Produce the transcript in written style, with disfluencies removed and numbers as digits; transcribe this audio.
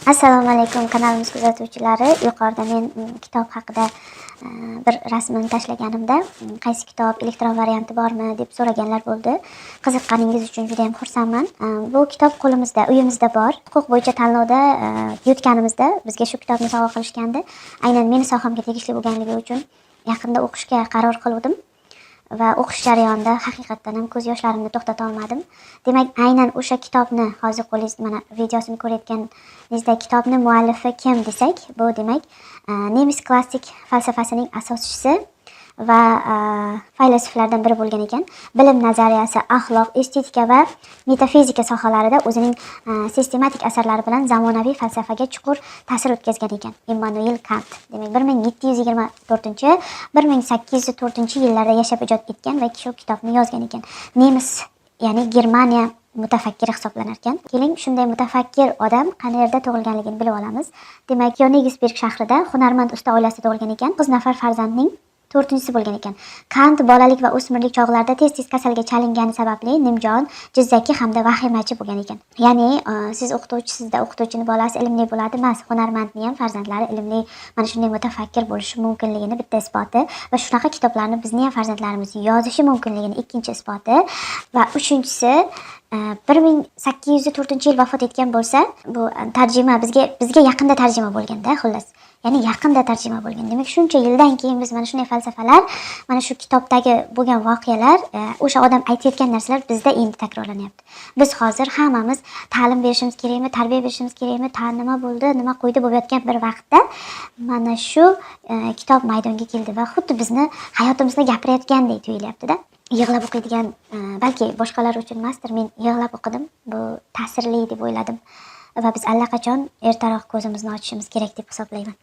Assalomu alaykum, kanalimiz kuzatuvchilari. Yuqorida men kitob haqida bir rasmini tashlaganimda, qaysi kitob, elektron varianti bormi, deb so'raganlar bo'ldi. Qiziqqaningiz uchun juda yam xursandman. Bu kitob qo'limizda, uyimizda bor. Huquq bo'yicha tanlovda yutganimizda bizga shu kitobni sovg'a qilishgandi. Aynan meni sohamga tegishli bo'lganligi uchun yaqinda o'qishga qaror qiluvdim va o'qish jarayonida haqiqatdan ham ko'z yoshlarimni to'xtata olmadim. Demak, aynan o'sha kitobni hozir qo'lingiz, mana videosini ko'rayotganingizda, kitobni muallifi kim desak, bu demak nemis klassik falsafasining asoschisi va faylasuflardan biri bo'lgan ekan. Bilim nazariyasi, axloq, estetika va metafizika sohalarida o'zining sistematik asarlari bilan zamonaviy falsafaga chuqur ta'sir o'tkazgan ekan. Immanuel Kant. Demak, 1724, 1804 yillarda yashab ijod etgan va shu kitobni yozgan ekan. Nemis, ya'ni Germaniya mutafakkiri hisoblanar ekan. Keling, shunday mutafakkir odam qayerda tug'ilganligini bilib olamiz. Demak, Kyonigsberg shahrida hunarmand usta oilasida tug'ilgan ekan. 9 nafar farzandning to'rtinchisi bo'lgan ekan. Kant bolalik va o'smirlik chog'larida tez-tez kasalga chalingani sababli nimjon, jizzaki hamda vahimachi bo'lgan ekan. Ya'ni siz o'qituvchisizda, o'qituvchini bolasi ilmli bo'ladi emas, hunarmandni ham farzandlari ilmli, mana shunday mutafakkir bo'lishi mumkinligini bitta isboti va shunaqa kitoblarni bizni ham farzandlarimiz yozishi mumkinligini ikkinchi isboti va uchinchisi, 1804 yil vafot etgan bo'lsa, bu tarjima bizga yaqinda tarjima bo'lganda, xullas. Ya'ni yaqinda tarjima bo'lgan. Demak, shuncha yildan keyin biz mana shunday falsafalar, mana shu kitobdagi bo'lgan voqealar, o'sha odam aytayotgan narsalar bizda endi takrorlanyapti. Biz hozir hammamiz ta'lim berishimiz kerakmi, tarbiya berishimiz kerakmi, ta nima bo'ldi, nima qo'ydi bo'layotgan bir vaqtda mana shu kitob maydonga keldi va xuddi bizni hayotimizni gapirayotgandek tuyulyapti-da. Yig'lab o'qiydigan, balki boshqalar uchun emasdir, men yig'lab o'qidim. Bu ta'sirli deb o'yladim va biz allaqachon ertaroq ko'zimizni ochishimiz kerak deb hisoblayman.